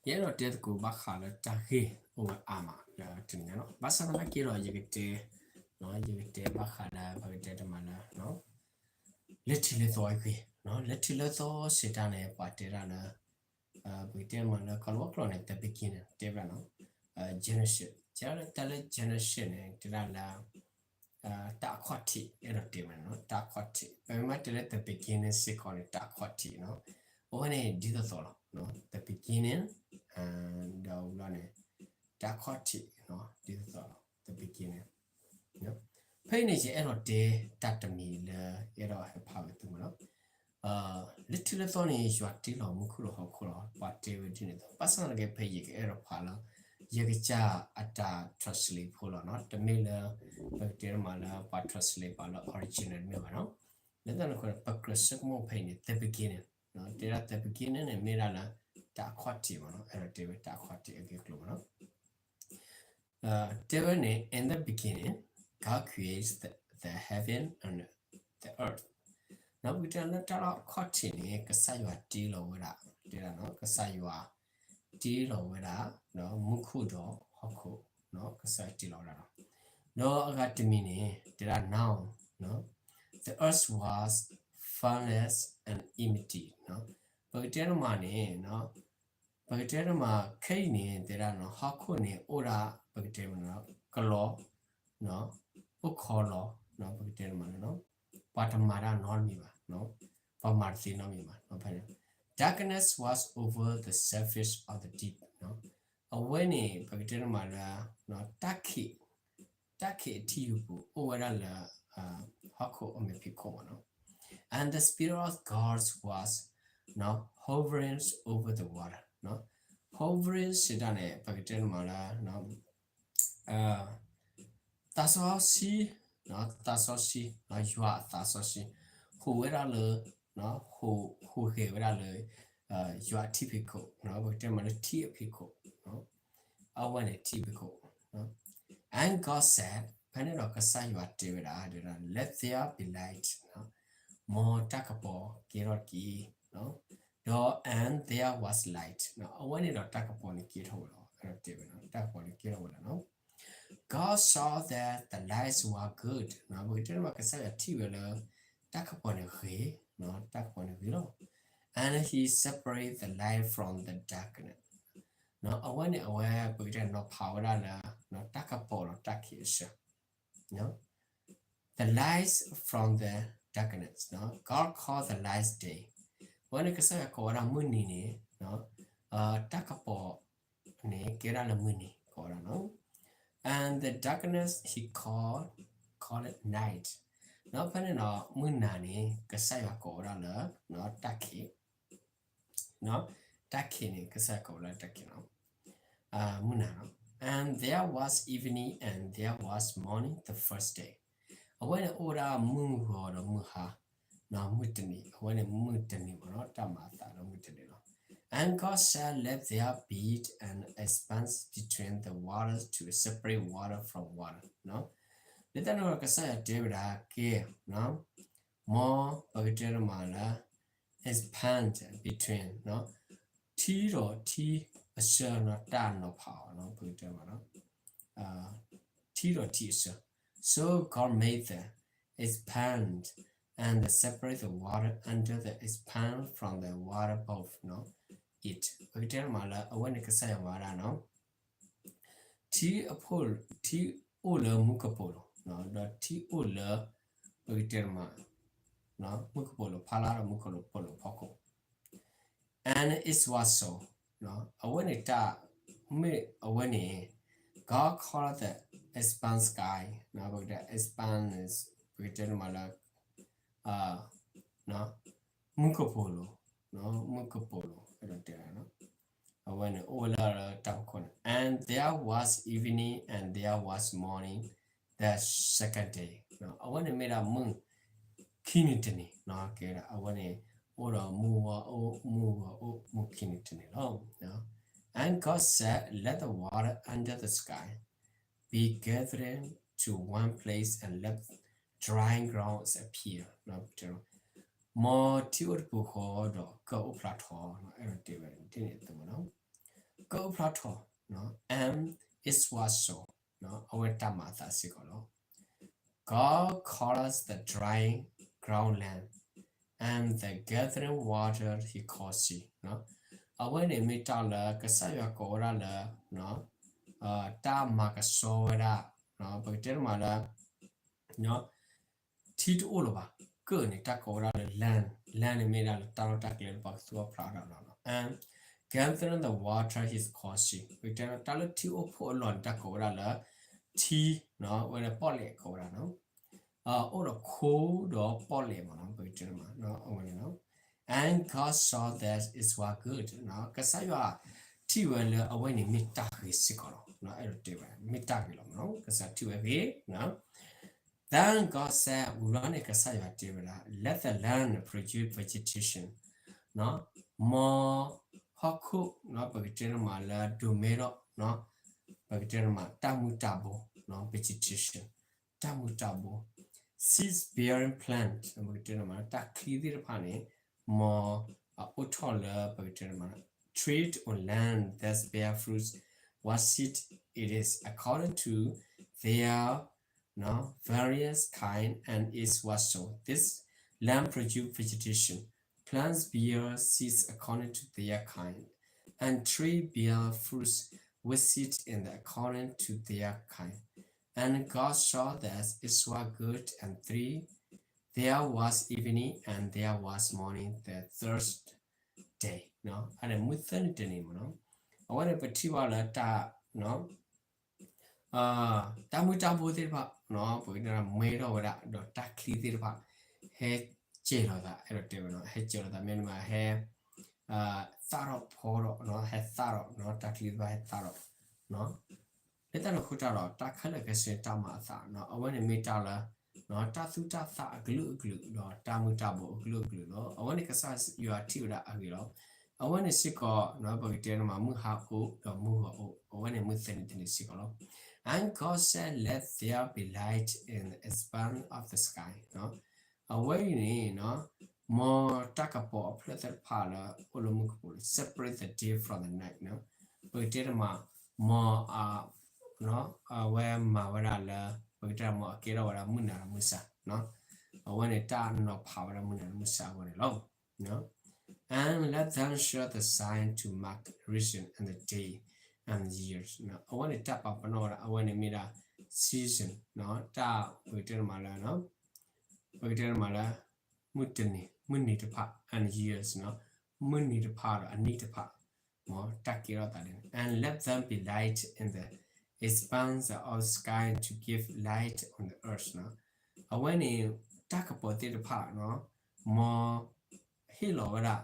ယအဲၣ်ဒိးတဲသကိးဘၣ်ဃးလၢတၢ်ဂ့ၢ်အိၣ်ဝဲအါမးလၢတနံၤညါနီၤ, ဘၣ်ဆၣ်သနာ်က့ဒီး ယကတဲ, ယကတဲဘၣ်ဃးလၢ ပကတဲတမံၤလၢ လၢထံးလၢသီအဂ့ၢ်, လၢထံးလၢသီစံးတၢ်န့ၣ် ပှၤတဲဒၣ်လၢ ပကတဲတမံၤလၢ ကီၤလၤဝါကျိာ်န့ၣ် the beginning တဲဝဲဒၣ်နီၤ, Genesis တၢ်လၢ Genesis န့ၣ် တဲဒၣ်လၢ တၢ်အခီၣ်ထံး အဲၣ်ဒိးတဲဝဲနီၤ, တၢ်အခီၣ်ထံး ပမ့ၢ်တဲလၢ the beginning စ့ၢ်ကီးန့ၣ် တၢ်အခီၣ်ထံးနီၤ, အဝဲန့ၣ်ဒ်သိးသိးလီၤ, the beginning ဒီးဝံၤလီၤန့ၣ် တၢ်အခီၣ်ထံး ဒ်သိးသိးလီၤ the beginning ဖဲအံၤန့ၣ် ယအဲၣ်ဒိးတဲတၢ်တမံၤလၢ ယအဲၣ်ဒိးဟဲဖးဝဲသုမ့ၢ်နီၤ, လၢထံးလၢသီန့ၣ် ယွၤတ့လီၤမူခိၣ်ဒီးဟီၣ်ခိၣ်လီၤ, ပှၤတဲဝဲဒ်န့ၣ်အသိး, ဘၣ်ဆၣ်သနာ်က့ ဖဲယကအဲၣ်ဒိးဖးလၢ ယကစၢ်အတၢ် translate ဖိလီၤနီၤ, တမ့ၢ်လၢ ပကတဲတမံၤလၢ ပှၤ translate ပှၤလၢ original တမ့ၢ်ဘၣ်နီၤ, လၢတၢ်န့ၣ်အဃိန့ၣ် ပကြၢးဆိကမိၣ်ဖဲအံၤန့ၣ် the beginning တဲဒၣ် the beginning န့ၣ် မ့ၢ်ဒၣ်လၢ တၢ်အခီၣ်ထံးမ့ၢ်နီၤ, အဲၣ်ဒိးတဲဝဲတၢ်အခီၣ်ထံးအဂ့ၢ်အကျိၤမ့ၢ်နီၤ တဲဝဲန့ၣ် in the beginning, God created the, the heaven and the earth နီၤ, ပကတဲလၢတၢ်လၢအခီၣ်ထံးန့ၣ် ကစၢ်ယွၤတ့လီၤဝဲဒၣ်, တဲဒၣ်နီၤ, ကစၢ်ယွၤတ့လီၤဝဲဒၣ် မူခိၣ်ဒီးဟီၣ်ခိၣ်, ကစၢ်ယွၤတ့လီၤဝဲဒၣ်နီၤ, ဒီးအဂၤတမံၤန့ၣ် တဲဒၣ် now, the earth was formless and empty နီၤ, ပကတဲတမံၤန့ၣ် ပကတဲတမံၤခဲအံၤန့ၣ် တဲဒၣ်နီၤ, ဟီၣ်ခိၣ်န့ၣ် အိၣ်ဒၣ် ပကတဲမ့ၢ်နီၤ ကလီၤ, အိၣ်ခီလီၤ, ပကတဲတမံၤလၢ ပှၤတမၤတၢ်နီတမံၤဘၣ်, ပှၤမၤတသ့နီတမံၤဘၣ်, darkness was over the surface of the deep အဝဲန့ၣ် ပကတဲတမံၤလၢ တၢ်ခံး, တၢ်ခံးအထံၣ်ယုၢ်ပူၤ အိၣ်ဝဲဒၣ်လၢ ဟီၣ်ခိၣ်အမဲာ်ဖံးခိၣ်မ့ၢ်နီၤ, and the Spirit of God was hovering over the water, hovering စံးတၢ်န့ၣ် ပကတဲတမံၤလၢ သးစီဆှံ, သးစီဆှံ, ယွၤအသးစီဆှံ ဟူးဝဲဒၣ်လၢ, ဟူးဂဲၤဝဲဒၣ်လၢ ယွၤအထံဖံးခိၣ်, ပကတဲမ့ၢ်လၢထံအဖံးခိၣ်, အဝဲန့ၣ်ထံဖံးခိၣ်, and God said, ဖဲန့ၣ်ဒီးကစၢ်ယွၤတဲဝဲဒၣ်, let there be light, မ်တၢ်ကပီၤကဲထီၣ်တက့ၢ်, ဒီး and there was light, အဝဲန့ၣ်ဒီးတၢ်ကပီၤန့ၣ်ကဲထီၣ်ဝဲလီၤ, တဲဝဲ တၢ်ကပီၤန့ၣ်ကဲထီၣ်ဝဲလီၤနီၤ God saw that the lights were good, ပကတဲမ့ၢ်ကစၢ်ယွၤထံၣ်ဝဲလၢ တၢ်ကပီၤန့ၣ်ဂ့ၤ, တၢ်ကပီၤန့ၣ်ဂ့ၤလီၤ, and he separated the light from the darkness, အဝဲန့ၣ်အဝဲ ပကတဲနီၤဖးဝဲဒၣ်လၢ တၢ်ကပီၤဒီးတၢ်ခံးအဆၢ the lights from the darkness, God called the light day, အဝဲန့ၣ်ကစၢ်ယွၤကိးဝဲဒၣ်မုၢ်နံၤန့ၣ် တၢ်ကပီၤန့ၣ်ကဲဒၣ်လၢမုၢ်နံၤ ကိးဝဲဒၣ်နီၤ, and the darkness he called, called it night, ဒီးဖဲန့ၣ်ဒီး မုၢ်နၤန့ၣ် ကစၢ်ယွၤကိးဝဲဒၣ်လၢ တၢ်ခံး, တၢ်ခံးန့ၣ် ကစၢ်ယွၤကိးဝဲဒၣ်တၢ်ခံးနီၤ, မုၢ်နၤနီၤ, and there was evening and there was morning the first day, အဝဲန့ၣ်အိၣ်ဝဲဒၣ်မုၢ်ဂီၤဒီးမုၢ်ဟါ, မုၢ်တနံၤ, အဝဲန့ၣ်မုၢ်တနံၤမ့ၢ်နီၤ, တၢ်မၤအသးဒီးမုၢ်တနံၤလီၤ, and God said, let there be an expanse between the waters to separate water from water, လၢတၢ်န့ၣ်အဃိကစၢ်ယွၤတဲဝဲဒၣ် ကဲ, မ်ပကတဲတမံၤလၢ expand between ထံဒီးထံအဆၢနီၤ တၢ်နီၤဖးအီၤနီၤ ပကတဲမ့ၢ်နီၤ ထံဒီးထံအဆၢ, so God made the expanse and separate the water under the expanse from the water above it, ပကတဲတမံၤလၢအဝဲန့ၣ်ကစၢ်ယွၤမၤဝဲဒၣ်နီၤ ထံအဖိ, ထံအိၣ်လၢမူကပိာ်လိၤ, ဒီးထံအိၣ်လၢ ပကတဲတမံၤ မူကပိာ်လိၤဖးလၢ်ဒီးမူကပိာ်လိၤဖီခိၣ်, and it was so, အဝဲန့ၣ်တၢ် မ့ၢ်အဝဲန့ၣ် God called the expanse sky, ပကတဲ expanse ပကတဲတမံၤလၢ မူကပိာ်လိၤ, မူကပိာ်လိၤ အဲၣ်ဒိးတဲ အဝဲန့ၣ်အိၣ်ဝဲလၢတၢ်ဖီခိၣ်န့ၣ်, and there was evening and there was morning the second day, အဝဲန့ၣ်မ့ၢ်ဒၣ်မုၢ်ခံနံၤတနံၤ, ကဲဒၣ် အဝဲန့ၣ် အိၣ်ဒီးမုၢ်ဝါအိၣ် မုၢ်ဂီၤအိၣ် မုၢ်ခံနံၤတနံၤလီၤ. And God said, let the water under the sky be gathered to one place and let dry ground appear, မ်ထံအိၣ်တပူၤဃီဒီးကၢၢ်အိၣ်ဖျါထီ, အဲၣ်ဒိးတဲဝဲဒ်န့ၣ်အသိးလီၤ. ကအိၣ်ဖျါထီၣ်, and it was so, အဝဲတၢ်မၤအသးစ့ၢ်ကီးလီၤ. God calls the dry ground land, and the gathering water he calls sea. အဝဲန့ၣ်မ့ၢ်တၢ်လၢကစၢ်ယွၤကိးဝဲဒၣ်လၢ တၢ်မၤကဆှီဝဲဒၣ်, ပကတဲတမးလၢ ထံတအိၣ်လၢၤဘၣ်, ကၢၣ်န့ၣ် တၢ်ကိးဝဲဒၣ်လၢ land, land န့ၣ်မ့ၢ်ဒၣ်လၢတၢ်လီၢ်တၢ်ကျဲလၢပှၤကသူၣ်အီၣ်ဖျါအီၣ်တၢ်လီၤ. And gathering the water he calls sea. ပကတဲတၢ်လၢထံအိၣ်ဖှိၣ်အလီၢ်န့ၣ် တၢ်ကိးဝဲဒၣ်လၢ ထံ, ဝဲဒၣ်ပီၣ်လဲၣ်ကိးဝဲဒၣ်, အိၣ်ဒီးခိဒီးပီၣ်လဲၣ်မးနီၤ, ပကတဲတမး အဝဲန့ၣ်လီၤ. And God saw that it was good. ကစၢ်ယွၤထံၣ်ဝဲလၢအဝဲန့ၣ်မ့ၢ်တၢ်ဂ့ၤစ့ၢ်ကီးလီၤ. အဲၣ်ဒိးတဲဝဲ မ့ၢ်တၢ်ဂ့ၤလီၤမးနီၤ, ကစၢ်ထံၣ်ဝဲဂ့ၤ. Then God said, ဝံၤဘျီန့ၣ် ကစၢ်ယွၤတဲဝဲဒၣ်, Let the land produce vegetation. မ်ဟီၣ်ခိၣ် ပကတဲတမးလၢဒိးမဲထီၣ်, ပကတဲတမး တၢ်မုၢ်တၢ်ဘိ, vegetation, တၢ်မုၢ်တၢ်ဘိ, seed-bearing plant, ပကတဲတမး တၢ်ချံသ့ၣ်တဖၣ်န့ၣ်, မ်အအိၣ်ထီၣ်လၢ ပကတဲတမး trees on land that bear fruit, whatever seed it is, according to their various kind, and it was so. This land produced vegetation, plants bear seeds according to their kind, and tree bear fruits with seed in the according to their kind. And God saw that it was good, and three, there was evening, and there was morning the third day. အန့ၣ်မုၢ်သၢနံၤတနံၤမးနီၤ, အဝဲန့ၣ်ပထံၣ်ဘၣ်လၢတၢ် တၢ်မုၢ်တၢ်ဘိသ့ၣ်တဖၣ်, ပကတဲမဲထီၣ်ဝဲဒၣ်, ဒီးတၢ်ချံသ့ၣ်တဖၣ် ဟဲကဲၤလိာ်သး, အဲၣ်ဒိးတဲဝဲနီၤ, ဟဲကဲၤလိာ်သး မ့တမ့ၢ်ဟဲ သၣ်ထီၣ်ဖီထီၣ်, ဟဲသၣ်ထီၣ်, တၢ်ချံသ့ၣ်တဖၣ်ဟဲသၣ်ထီၣ်, လၢတၢ်န့ၣ်အဃိတၢ်ဒီး တၢ်ခဲလၢာ်ခဲဆ့တၢ်မၤအသး, အဝဲန့ၣ်မ့ၢ်တၢ်လၢ တၢ်သူၣ်တၢ်သၣ်အကလုာ်ကလုာ် ဒီးတၢ်မုၢ်တၢ်ဘိအကလုာ်ကလုာ်လီၤ. အဝဲန့ၣ်ကစၢ်ယွၤထံၣ်ဝဲဒၣ်အဂ့ၤလီၤ. အဝဲန့ၣ်စ့ၢ်ကီး ပကတဲတမး မုၢ်ဟါအိၣ်ဒီးမုၢ်ဂီၤအိၣ်, အဝဲန့ၣ်မုၢ်သၢနံၤတနံၤစ့ၢ်ကီးလီၤ. And God said, Let there be light in the expanse of the sky. အဝဲအံၤန့ၣ် မ်တၢ်ကပီၤအဖျၢၣ်သ့ၣ်တဖၣ်လၢအိၣ်လၢမုၢ်ကပိၤန့ၣ် separate the day from the night. ပကတဲတမး မ်အ အဝဲမၤဝဲဒၣ်လၢ ပကတဲတမး အကဲထီၣ်ဝဲဒၣ်မုၢ်နၤဒီးမုၢ်ဆါ, အဝဲန့ၣ်တၢ်နီၤဖးဝဲဒၣ်မုၢ်နၤဒီးမုၢ်ဆါအဂီၢ်န့ၣ်လီၤ. And let them show the sign to mark the season and the day and the years. အဝဲန့ၣ်တၢ်ပာ်ပနီၣ်ဝဲဒၣ် အဝဲန့ၣ်မ့ၢ်ဒၣ် season, တၢ်ပကတဲတမးလၢ ပကတဲတမးလၢ မုၢ်တနံၤ မုၢ်နံၤတဖၣ် and years, မုၢ်နံၤတဖၣ်ဒီးအနံၣ်တဖၣ်, မ်တၢ်ကဲထီၣ်သးန့ၣ် and let them be light in the expanse of the sky to give light on the earth. အဝဲန့ၣ် တၢ်ကပီၤသ့ၣ်တဖၣ် မ်ဟ့ၣ်လီၤဝဲဒၣ်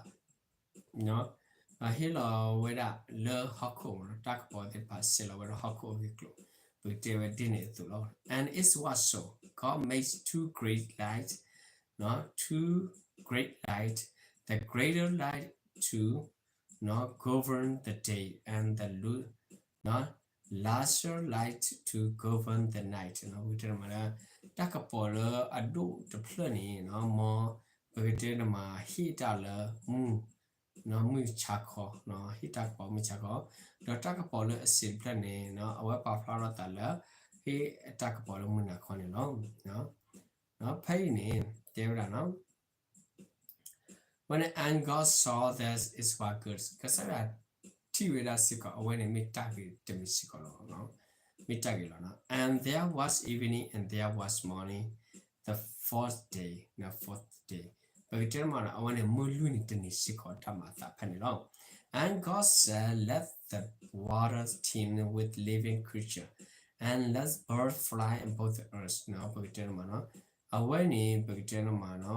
ဟ့ၣ်လီၤဝဲဒၣ်လၢဟီၣ်ခိၣ်မး, တၢ်ကပီၤသ့ၣ်တဖၣ်ဆဲးလီၤဝဲဒၣ်ဟီၣ်ခိၣ်အဂ့ၢ်အကျိၤ, ပကတဲဝဲဒ်န့ၣ်အသိးလီၤ. And it was so. God made two great light, two great light, the greater light to govern the day, and the lesser light to govern the night. ပကတဲတမးလၢ တၢ်ကပီၤလၢအဒိၣ်တဖျၢၣ်န့ၣ် မ် ပကတဲတမး ဟ့ၣ်တၢ်လၢမုၢ် မုၢ်ဆါခီ, ဟ့ၣ်တၢ်ကပီၤမုၢ်ဆါခီ, ဒီးတၢ်ကပီၤလၢအဆံးတဖျၢၣ်န့ၣ် အဝဲပာ်ဖျါထီၣ်သးလၢ ဟ့ၣ်တၢ်ကပီၤလၢမုၢ်နၤခီန့ၣ်လီၤ. ဖဲအံၤန့ၣ် တဲဝဲဒၣ် ဝဲန့ၣ် and God saw that it was good. ကစၢ်ယွၤထံၣ်ဝဲဒၣ်စ့ၢ်ကီး အဝဲန့ၣ်မ့ၢ်တၢ်ဂ့ၤတမံၤစ့ၢ်ကီးလီၤ. မ့ၢ်တၢ်ဂ့ၤလီၤ. And there was evening and there was morning, the fourth day, the fourth day. ပကတဲမးနီၤ အဝဲန့ၣ်မုၢ်လွံၢ်နံၤတနံၤစ့ၢ်ကီး တၢ်မၤအသးဖဲန့ၣ်လီၤ. And God said, Let the water teem with living creature, and let birds fly above the earth. ပကတဲမးနီၤ အဝဲန့ၣ် ပကတဲမးနီၤ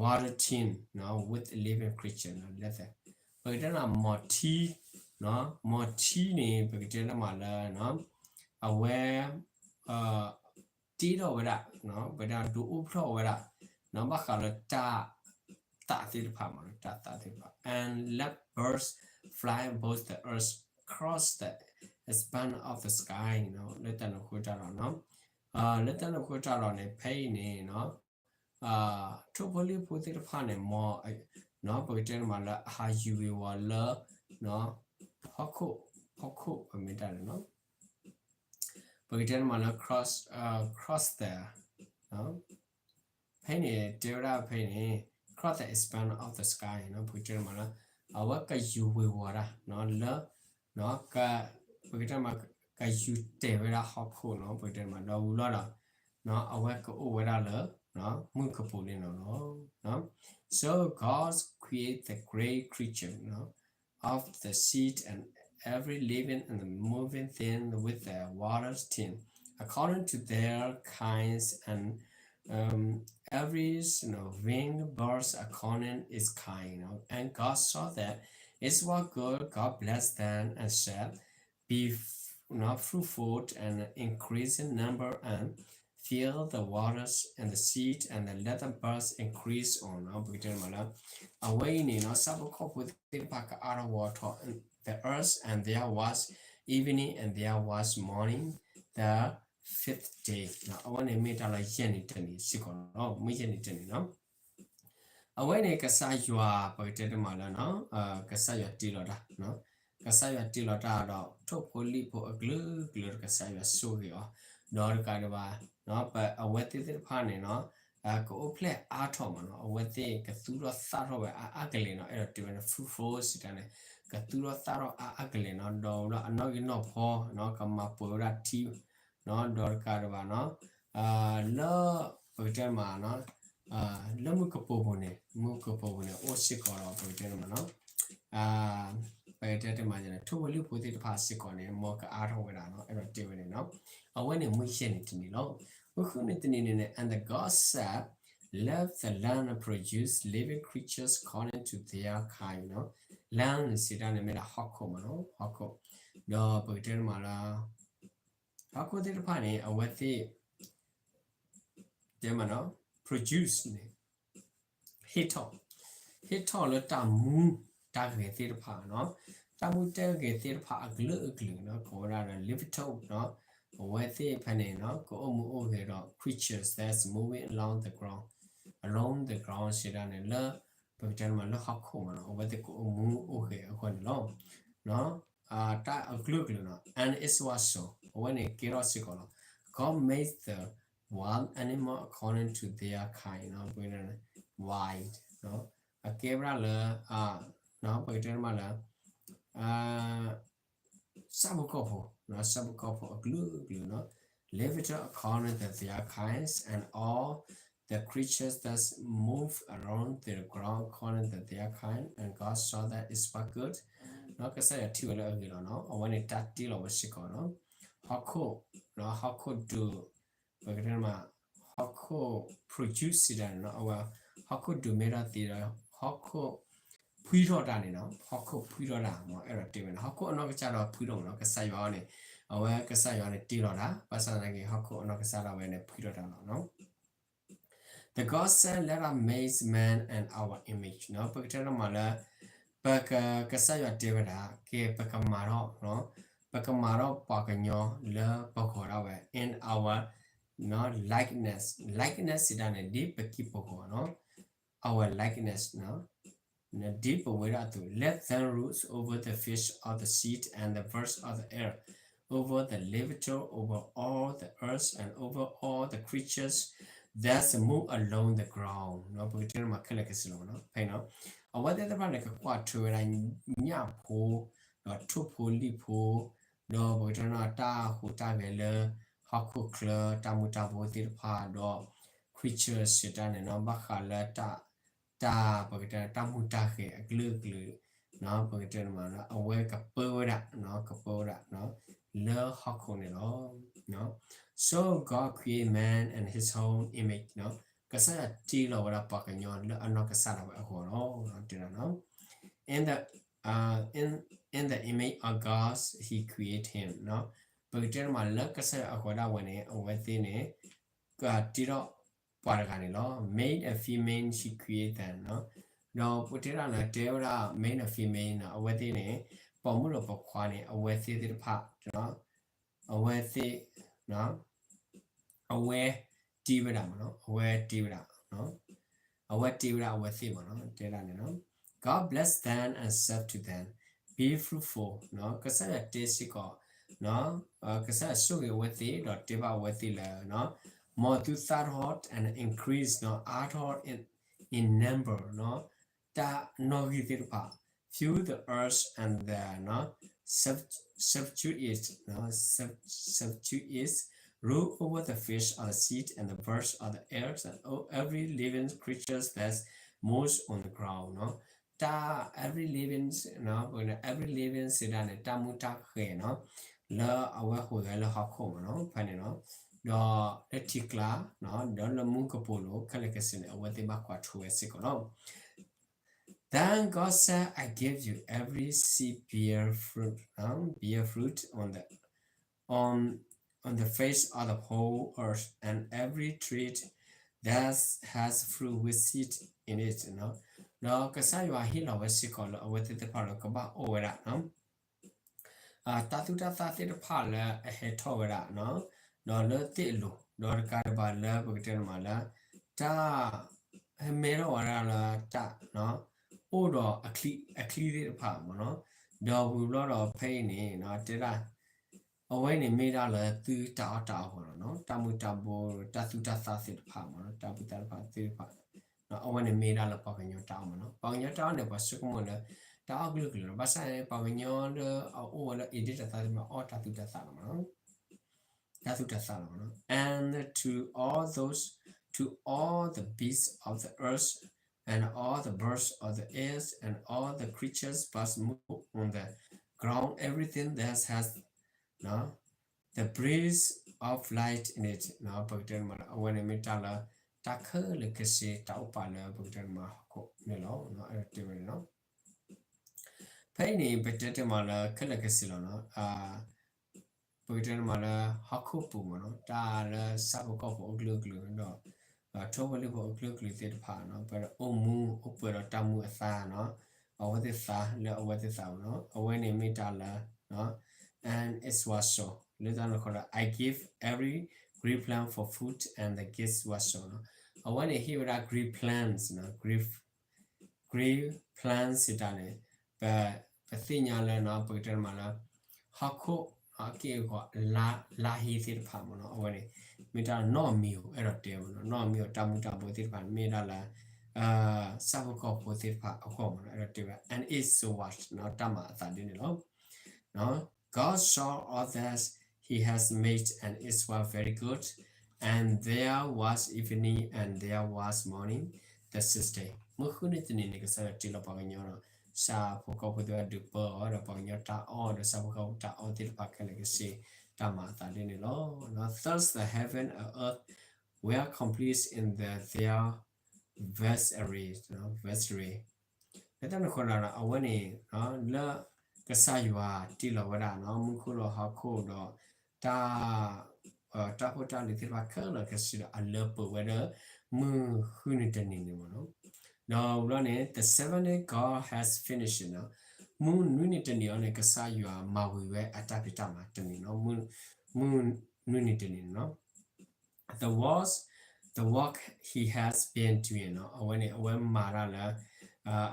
water teem with living creature, let the, ပကတဲမး မီၤထံ, မီၤထံန့ၣ် ပကတဲမးလၢ အဝဲ တ့ထီၣ်ဝဲဒၣ်, ပကတဲဒိးအိၣ်ဖျီၣ်ဝဲဒၣ် ဘၣ်ဃးလၢတၢ်သးသ့ၣ်တဖၣ်မး တၢ်သးသ့ၣ်တဖၣ် and let birds fly above the earth, cross the expanse of the sky. လၢတၢ်န့ၣ်အဃိတၢ်ဒီး လၢတၢ်န့ၣ်အဃိတၢ်ဒီးန့ၣ် ဖဲအံၤန့ၣ် ထိၣ်ဖိလံၣ်ဖိသ့ၣ်တဖၣ်န့ၣ် မ် ပကတဲမးလၢအဟးယူၤဝ့ၤဝီၤလၢ ဟီၣ်ခိၣ် ဟီၣ်ခိၣ် ပမ့ၢ်တၢ်န့ၣ်နီၤ ပကတဲတမးလၢ cross, cross the ဖဲန့ၣ် တဲဝဲဒၣ်ဖဲန့ၣ် cross the expanse of the sky နီၤ ပကတဲတမးလၢ အဝဲကယူၤဝ့ၤဝီၤတၢ်လၢ ပကတဲတမး ကယူၤတဲာ်ဝဲဒၣ်ဟီၣ်ခိၣ်နီၤ ပကတဲတမး ဒီးဝံၤလီၤဒီး အဝဲကအိၣ်ဝဲဒၣ်လၢ မုၢ်ကပိာ်လံနီၤလီၤ. So God created the great creature of the sea and every living and moving thing with the waters teem, according to their kinds, and um, every you know, winged birds according its kind. You know. And God saw that it was good. God blessed them and said, Be you know, fruitful and increase in number and fill the waters and the sea and the let the birds increase on နီၤ ပကတဲမးလၢ အဝဲအံၤန့ၣ်နီၤ ဆၣ်ဖိကီၢ်ဖိသ့ၣ်တဖၣ်ကအါထီၣ်ဝီထီၣ် the earth and there was evening and there was morning the fifth day နီၤ အဝဲန့ၣ်မ့ၢ်တၢ်လီၤယဲၢ်နံၤတနံၤစ့ၢ်ကီးနီၤ မ့ၢ်ယဲၢ်နံၤတနံၤနီၤ အဝဲန့ၣ်ကစၢ်ယွၤ ပကတဲတမးလၢနီၤ ကစၢ်ယွၤတ့လီၤတၢ် ကစၢ်ယွၤတ့လီၤတၢ်ဒီး ထိၣ်ဖိလံၣ်ဖိအကလုာ်ကလုာ်ဒီးကစၢ်ယွၤဆိၣ်ဂ့ၤအီၤ ဒီးတကးဒံးဘၣ် အဝဲသ့ၣ်သ့ၣ်တဖၣ်န့ၣ်နီၤ ကအိၣ်ဖျဲၣ်အါထီၣ်မးနီၤ အဝဲသ့ၣ်ကသူၣ်ထီၣ်သၣ်ထီၣ်ဝဲအါအါကလဲာ်နီၤ အဲၣ်ဒိးတဲဝဲန့ၣ် fruitful စံးတၢ်န့ၣ် ကသူၣ်ထီၣ်သၣ်ထီၣ်အါအါကလဲာ်နီၤ ဒီးဝဲဒၣ်အနီၣ်ဂံၢ်နီၣ်ဖီနီၤ ကမၤပှဲၤဝဲဒၣ်ထံ ဒီးတကးဒံးဘၣ်နီၤ လၢ ပကတဲမးနီၤ လၢမုၢ်ကပိာ်ပူၤန့ၣ် မုၢ်ကပိာ်ပူၤန့ၣ် အိၣ်စ့ၢ်ကီးဒီး ပကတဲမးနီၤ ပကတဲတမးန့ၣ် ထိၣ်ဖိလံၣ်ဖိသ့ၣ်တဖၣ်စ့ၢ်ကီးန့ၣ် မ်ကအါထီၣ်ဝဲဒၣ်နီၤ အဲၣ်ဒိးတဲဝဲန့ၣ်နီၤ အဝဲန့ၣ်မ့ၢ်ယဲၢ်နံၤတနံၤလီၤ. မုၢ်ဃုနံၤတနံၤန့ၣ်န့ၣ် and the God said, Let the land produce living creatures according to their kind နီၤ land စံးတၢ်န့ၣ်မ့ၢ်ဒၣ်ဟီၣ်ခိၣ်မးနီၤ ဟီၣ်ခိၣ် ဒီးပကတဲတမးလၢ ဟီၣ်ခိၣ်သ့ၣ်တဖၣ်န့ၣ် အဝဲသ့ၣ် တဲမးနီၤ produce န့ၣ် ဟ့ၣ်ထီၣ် ဟ့ၣ်ထီၣ်လၢတၢ်မူတၢ်ဂဲၤသ့ၣ်တဖၣ်နီၤ တၢ်မူတၢ်ဂဲၤသ့ၣ်တဖၣ်အကလုာ်ကလုာ်နီၤ ကိးဝဲဒၣ်ဒီး living နီၤ အဝဲသ့ၣ်ဖဲန့ၣ်နီၤ ကအိၣ်မူအိၣ်ဂဲၤဒီး creatures that's moving along the ground, along the ground စံးတၢ်န့ၣ်လၢ ပကတဲမးလၢဟီၣ်ခိၣ်မးနီၤ အဝဲသ့ၣ်ကအိၣ်မူအိၣ်ဂဲၤအဂီၢ်န့ၣ်လီၤ. တၢ်အကလုာ်ကလုာ်နီၤ and it was so အဝဲန့ၣ်ကဲထီၣ်စ့ၢ်ကီးလီၤ. God made the wild animal according to their kind နီၤ ပကတဲ wild အကဲဝဲဒၣ်လၢ ပကတဲမးလၢ ဆၣ်ဖိကီၢ်ဖိ ဆၣ်ဖိကီၢ်ဖိအကလုာ်ကလုာ်နီၤ living according to their kinds and all the creatures that move around the ground according to their kind and God saw that it was good နီၤ ကစၢ်ယွၤထံၣ်ဝဲလၢအဂ့ၤလီၤနီၤ အဝဲန့ၣ်တၢ်တ့လီၤဝဲစ့ၢ်ကီးနီၤ ဟီၣ်ခိၣ် ဟီၣ်ခိၣ်ဒုး ပကတဲမး ဟီၣ်ခိၣ် produce စံးတၢ်န့ၣ်နီၤ အဝဲ ဟီၣ်ခိၣ်ဒုးမ့ၢ်ထီၣ်သ့ဒီး ဟီၣ်ခိၣ်ဖှံထီၣ်တၢ်န့ၣ်နီၤ ဟီၣ်ခိၣ်ဖှံထီၣ်တၢ်မး အဲၣ်ဒိးတဲဝဲန့ၣ် ဟီၣ်ခိၣ်အနီၢ်ကစၢ်ဒီးဖှံထီၣ်မးနီၤ ကစၢ်ယွၤန့ၣ် အဝဲကစၢ်ယွၤန့ၣ်တ့လီၤတၢ် ဘၣ်ဆၣ်သနာ်က့ ဟီၣ်ခိၣ်အနီၢ်ကစၢ်ဒၣ်ဝဲန့ၣ်ဖှံထီၣ်တၢ်လီၤနီၤ The God said, Let us make man in our image နီၤ ပကတဲတမးလၢ ပက ကစၢ်ယွၤတဲဝဲဒၣ် ကဲ ပကမၤထီၣ် ပကမၤထီၣ်ပှၤကညီလၢပဂီၤဒၣ်ဝဲ in our နီၤ likeness, likeness စံးတၢ်န့ၣ် ဒ်ပကံၢ်ပဂီၤနီၤ our likeness နီၤ ဒ်ပဝဲဒၣ်အသိး Let them rule over the fish of the sea and the birds of the air, over the living, over all the earth and over all the creatures that move along the ground နီၤ ပကတဲမးခဲလၢာ်ခဲဆ့လီၤနီၤ ဖဲနီၤ အဝဲသ့ၣ်တဖၣ်န့ၣ် ကကွၢ်ထွဲဝဲဒၣ်ညၣ်ဖိ ဒီးထိၣ်ဖိလံၣ်ဖိ ဒီးပကတဲနီၤ တၢ်ဟူးတၢ်ဂဲၤလၢ ဟီၣ်ခိၣ်ချၢ တၢ်မူၤတၢ်ဘိသ့ၣ်တဖၣ် ဒီး creature စံးတၢ်န့ၣ်နီၤ ဘၣ်ဃးလၢတၢ် တၢ် ပကတဲ တၢ်မူၤတၢ်ဂဲၤအကလုာ်ကလုာ် ပကတဲမးနီၤ အဝဲကပၢဝဲဒၣ် ကပၢဝဲဒၣ် လၢဟီၣ်ခိၣ်န့ၣ်လီၤ. So God created man in his own image နီၤ ကစၢ်ယွၤတ့လီၤဝဲဒၣ်ပှၤကညီလၢအနီၢ်ကစၢ်ဒၣ်ဝဲအဂီၢ်လီၤ တဲဒၣ်နီၤ in the, uh, in, in the image of God he created him နီၤ ပကတဲမးလၢကစၢ်ယွၤအဂီၢ်ဒၣ်ဝဲန့ၣ် အဝဲသ့ၣ်န့ၣ် ကတ့ထီၣ်ပှၤတဂၤန့ၣ်လီၤ male and female he created them နီၤ ဒီးပတဲဒၣ်လၢတဲဝဲဒၣ် male and female နီၤ အဝဲသ့ၣ်န့ၣ် ပိာ်မုၣ်ဒီးပိာ်ခွါန့ၣ် အဝဲသ့ၣ်သ့ၣ်တဖၣ် အဝဲသ့ၣ် အဝဲတ့ဝဲဒၣ်မးနီၤ အဝဲတ့ဝဲဒၣ် အဝဲတ့ဝဲဒၣ်အဝဲသ့ၣ်မးနီၤ တဲဒၣ်န့ၣ်နီၤ God blessed them and said to them, Be be fruitful ကစၢ်ယွၤတဲစ့ၢ်ကီး ကစၢ်ယွၤဆိၣ်ဂ့ၤအဝဲသ့ၣ် ဒီးတဲဘၣ်အဝဲသ့ၣ်လၢ multiply and increase နီၤ အါထီၣ် in number နီၤ တၢ်နီၣ်ဂံၢ်သ့ၣ်တဖၣ် fill the earth and the နီၤ subdue it နီၤ subdue it, rule over the fish of the sea and the birds of the air and every living creature that moves on the ground နီၤ တၢ် every living နီၤ every living စံးဒၣ်န့ၣ် တၢ်မူတၢ်ဃဲၤနီၤ လၢအဝဲဟူးဂဲၤလၢဟီၣ်ခိၣ်မ့ၢ်နီၤ ဖဲန့ၣ်နီၤ ဒီးလၢထံကျါ ဒီးလၢမူကပိာ်လိၤ ခဲလၢာ်ခဲဆ့န့ၣ် အဝဲသ့ၣ်ဘၣ်ကွၢ်ထူဝဲစ့ၢ်ကီးလီၤ. Then God said, I give you every seed bear fruit, uh, bear fruit on the on, on the face of the whole earth, and every tree that has fruit with seed in it နီၤ ဒီးကစၢ်ယွၤဟ့ၣ်လီၤဝဲစ့ၢ်ကီးလၢအဝဲသ့ၣ်တဖၣ်လၢ ကဘၣ်အိၣ်ဝဲဒၣ်နီၤ တၢ်သူၣ်တၢ်သၣ်သ့ၣ်တဖၣ်လၢအဟဲထီၣ်ဝဲဒၣ်နီၤ ဒီးလၢသ့ၣ်အလိၤ ဒီးတကးဒံးဘၣ်လၢပကတဲန့ၣ်မးလၢ တၢ် ဟဲမဲထီၣ်ဝဲဒၣ်လၢတၢ် အိၣ်ဒီးအချံသ့ၣ်တဖၣ်မ့ၢ်နီၤ ဒီးဝံၤဘျီဒီးဖဲအံၤန့ၣ် တဲဒၣ် အဝဲန့ၣ်မ့ၢ်ဒၣ်လၢသုတၢ်အီၣ်တၢ်အီမ့ၢ်နီၤ တၢ်မူၤတၢ်ဘိ တၢ်သူၣ်တၢ်သၣ်သ့ၣ်တဖၣ်မ့ၢ်နီၤ တၢ်မူၤတၢ်သၣ်သ့ၣ်တဖၣ် အဝဲန့ၣ်မ့ၢ်ဒၣ်လၢပှၤကညီတၢ်အီၣ်မ့ၢ်နီၤ ပှၤကညီတၢ်အီၣ်န့ၣ် ပှၤဆိကမိၣ်လၢ တၢ်အီၣ်ကလုာ်ကလုာ်လီၤ ဘၣ်ဆၣ်န့ၣ် ပှၤကညီလၢအအိၣ်ဝဲလၢ Eden တၢ်သၣ်သ့ၣ်တဖၣ် အီၣ်တၢ်သူၣ်တၢ်သၣ်လီၤမ့ၢ်နီၤ တၢ်သူၣ်တၢ်သၣ်လီၤမ့ၢ်နီၤ and to all those, to all the beasts of the earth, and all the birds of the air, and all the creatures that move on the ground, everything that has the breath of life in it ပကတဲမးလၢ အဝဲန့ၣ်မ့ၢ်တၢ်လၢ တၢ်ခဲလၢာ်ခဲဆ့ တၢ်အိၣ်ပာ်လၢပကတဲမးဟီၣ်ခိၣ်န့ၣ်လီၤ အဲၣ်ဒိးတဲဝဲန့ၣ်လီၤ ဖဲအံၤန့ၣ် ပတဲတဲမးလၢခဲလၢာ်ခဲဆ့လီၤနီၤ ပကတဲန့ၣ်မးလၢ ဟီၣ်ခိၣ်ပူၤမ့ၢ်နီၤ တၢ်လၢဆၣ်ဖိကီၢ်ဖိအကလုာ်ကလုာ်ဒီး ထိၣ်ဝဲလ့ၣ်ဖိအကလုာ်ကလုာ်သ့ၣ်တဖၣ်နီၤ ပအိၣ်မူအိၣ်ပှဲၤဒီးတၢ်မူအသါနီၤ အဝဲသ့ၣ်သါလၢအဝဲသ့ၣ်သါမ့ၢ်နီၤ အဝဲန့ၣ်မ့ၢ်တၢ်လၢ and it was so လၢတၢ်န့ၣ်အဃိဒီး I give every green plant for food and the gates was so နီၤ အဝဲန့ၣ်ဟ့ၣ်ဝဲဒၣ် green plants နီၤ green green plants စံးတၢ်န့ၣ် ပ ပသ့ၣ်ညါလၢနီၤ ပကတဲမးလၢ ဟီၣ်ခိၣ်အက့ၢ်အဂီၤ လါဟ့သ့ၣ်တဖၣ်မ့ၢ်နီၤ အဝဲန့ၣ် မ့ၢ်တၢ်နီၣ်မံၤဧိၤ အဲၣ်ဒိးတဲမ့ၢ်နီၤ နီၣ်မံၤဧိၤ တၢ်မူၤတၢ်ဘိသ့ၣ်တဖၣ်န့ၣ် မ့ၢ်ဒၣ်လၢ ဆၣ်ဖိကီၢ်ဖိသ့ၣ်တဖၣ်အဂီၢ်မ့ၢ်နီၤ အဲၣ်ဒိးတဲဝဲ and it was နီၤ တၢ်မၤအသးဒ်န့ၣ်လီၤ God saw all that he has made, and it was very good. And there was evening, and there was morning, the sixth day. မုၢ်ဃုနံၤတနံၤန့ၣ် ကစၢ်ယွၤတ့လီၤပှၤကညီဒီး ဆၣ်ဖိကီၢ်ဖိသ့ၣ်တဖၣ်ဒုးပၢအီၤဒီး ပှၤကညီတၢ်အီၣ်ဒီး ဆၣ်ဖိကီၢ်ဖိတၢ်အီၣ်သ့ၣ်တဖၣ်ခဲလၢာ်ခဲဆ့ တၢ်မၤအသးဒ်န့ၣ်လီၤ. Thus the heaven and earth were complete in the, their vessery, vessery. လၢတၢ်န့ၣ်အဃိဒီး အဝဲန့ၣ် လၢကစၢ်ယွၤတ့လီၤဝဲဒၣ်နီၤ မူခိၣ်ဒီးဟီၣ်ခိၣ်ဒီး တၢ် တၢ်ဖိတၢ်လံၤသ့ၣ်တဖၣ်ခဲလၢာ်ခဲဆ့ဒီး အလၢပှဲၤဝဲဒီး မုၢ်ဃုနံၤတနံၤန့ၣ်မ့ၢ်နီၤ. ဒီးဝံၤလီၤန့ၣ် the seventh day God has finished နီၤ မုၢ်နွံနံၤတနံၤအံၤန့ၣ် ကစၢ်ယွၤမၤဝံၤဝဲအတၢ်ဖံးတၢ်မၤတနံၤနီၤ မုၢ်နွံနံၤတနံၤန့ၣ်နီၤ the works, the work he has been doing နီၤ အဝဲန့ၣ် အဝဲမၤတၢ်လၢ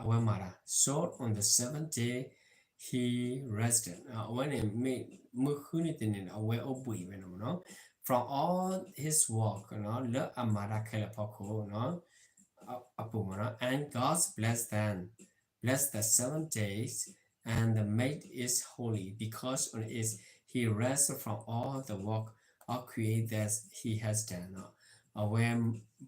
အဝဲမၤတၢ် so on the seventh day he rested အဝဲန့ၣ်မ့ၢ် မုၢ်ဃုနံၤတနံၤန့ၣ် အဝဲအိၣ်ဘှံးဝဲန့ၣ်မ့ၢ်နီၤ from all his work နီၤ လၢအမၤတၢ်ခဲလၢာ်အဖီခိၣ်နီၤ အပူၤမ့ၢ်နီၤ and God blessed them, blessed the seven days, and made it holy, because on it he rested from all the work of creation that he has done နီၤ အဝဲ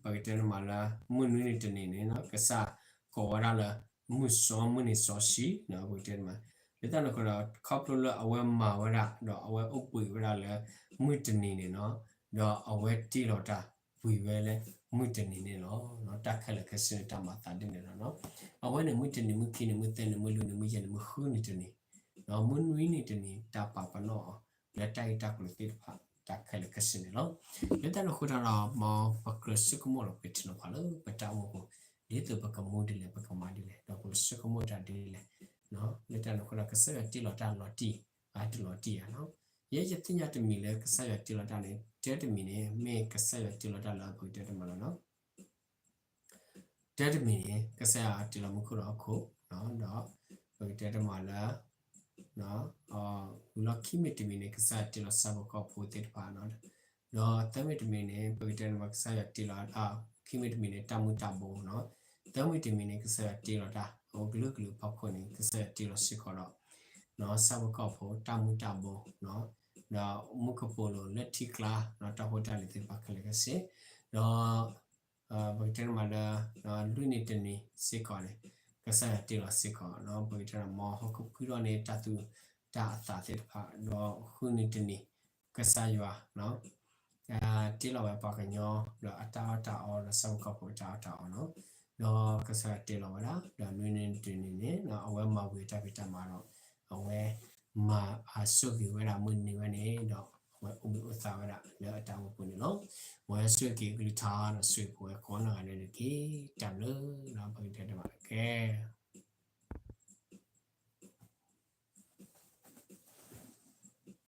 ပကတဲန့ၣ်မးလၢ မုၢ်နွံနံၤတနံၤန့ၣ်နီၤ ကစၢ်ကိးဝဲဒၣ်လၢ မုၢ်စီမုၢ်နံၤစီဆှံနီၤ ပကတဲန့ၣ်မး လၢတၢ်န့ၣ်အဃိဒီး ခီဖျိလၢအဝဲမၤဝဲဒၣ် ဒီးအဝဲအိၣ်ဘှံးဝဲဒၣ်လၢ မုၢ်တနံၤန့ၣ်နီၤ ဒီးအဝဲတ့လီၤတၢ်ဝံၤဝဲလၢ မုၢ်တနံၤန့ၣ်လီၤ. တၢ်ခဲလၢာ်ခဲဆ့န့ၣ် တၢ်မၤအသးဒ်န့ၣ်လီၤနီၤ အဝဲန့ၣ် မုၢ်တနံၤ မုၢ်ခံနံၤ မုၢ်သၢနံၤ မုၢ်လွံၢ်နံၤ မုၢ်ယဲၢ်နံၤ မုၢ်ဃုနံၤတနံၤ မုၢ်နွံနံၤတနံၤ တၢ်ပာ်ပနီၣ်အီၤ လၢတၢ်ဂ့ၢ်တၢ်ကျိၤသ့ၣ်တဖၣ် တၢ်ခဲလၢာ်ခဲဆ့န့ၣ်လီၤ. လၢတၢ်န့ၣ်အဃိဒီး မ်ပကြၢးဆိကမိၣ်လီၤ ပထံၣ်လီၤဖးလၢပတၢ်အိၣ်မူအပူၤ ဒ်သိးပကမူဒ်လဲၣ် ပကမၤဒ်လဲၣ် ဒီးပကဆိကမိၣ်တၢ်ဒ်လဲၣ် လၢတၢ်န့ၣ်အဃိဒီး ကစၢ်ယွၤတ့လီၤတၢ်လီၤတံၢ် အတလီၤတံၢ်ဧါနီၤ ယဲယသ့ၣ်ညါတမံၤလၢကစၢ်ယွၤတ့လီၤတၢ်န့ၣ် တၢတမံၤန့ၣ် မ့ၢ်ကစၢ်ယွၤတ့လီၤတၢ်လၢပကတဲတမံၤလီၤနီၤ တၢတမံၤန့ၣ် ကစၢ်ယွၤတ့လီၤမူခိၣ်ဒီးဟီၣ်ခိၣ် ဒီး ပကတဲတမံၤလၢ ဝံၤလီၤခံမံၤတမံၤန့ၣ် ကစၢ်ယွၤတ့လီၤဆၣ်ဖိကီၢ်ဖိသ့ၣ်တဖၣ်နီၤ, ဒီးသၢမံၤတမံၤန့ၣ် ပကတဲန့ၣ် ကစၢ်ယွၤတ့လီၤ ခံမံၤတမံၤန့ၣ် တၢ်မူၤတၢ်ဘှီးနီၤ, သၢမံၤတမံၤန့ၣ် ကစၢ်ယွၤတ့လီၤတၢ် အအိၣ်ကလုာ်ကလုာ်အဖီခိၣ်န့ၣ် ကစၢ်ယွၤတ့လီၤစ့ၢ်ကီးဒီး ဆၣ်ဖိကီၢ်ဖိ တၢ်မူၤတၢ်ဘှီးနီၤ, ဒီးမူကပိာ်လိၤလၢထံကျါ တၢ်ဖိတၢ်လံၤသ့ၣ်တဖၣ်ခဲလၢာ်ခဲဆ့, ဒီး ပကတဲန့ၣ်မးလၢ လွံၢ်နံၤတနံၤစ့ၢ်ကီးန့ၣ် ကစၢ်ယွၤတ့လီၤစ့ၢ်ကီးနီၤ, ပကတဲန့ၣ် မ်ဟီၣ်ခိၣ်ဖုထီၣ်န့ၣ် တၢ်သူၣ်တၢ်အသးသ့ၣ်တဖၣ်, ဒီးဃုနံၤတနံၤ ကစၢ်ယွၤ တ့လီၤဝဲပှၤကညီ ဒီးအတၢ်အီၣ်တၢ်အီ ဒီးဆၣ်ဖိကီၢ်ဖိအတၢ်အီၣ်တၢ်အီနီၤ, ဒီးကစၢ်ယွၤတ့လီၤဝဲဒၣ် ဒီးနွံနံၤတနံၤန့ၣ် အဝဲမၤဝံၤတၢ်ဖံးတၢ်မၤဒီး အဝဲမၤအဆိၣ်ဂ့ၤဝဲဒၣ်မုၢ်နံၤဝဲန့ၣ်ဒီး အဝဲအိၣ်ဘှံးအိၣ်သါဝဲဒၣ်လၢအတၢ်အိၣ်မူပူၤန့ၣ်လီၤ. မ်ယွၤဆိၣ်ဂ့ၤကလုၢ်ကထါ ဒီးဆိၣ်ဂ့ၤပဝဲကိးနီၢ်ဂၤဒဲးန့ၣ်တက့ၢ်. တၢ်ဘျုးလီၤ ပကတဲတဘၣ်ကဲ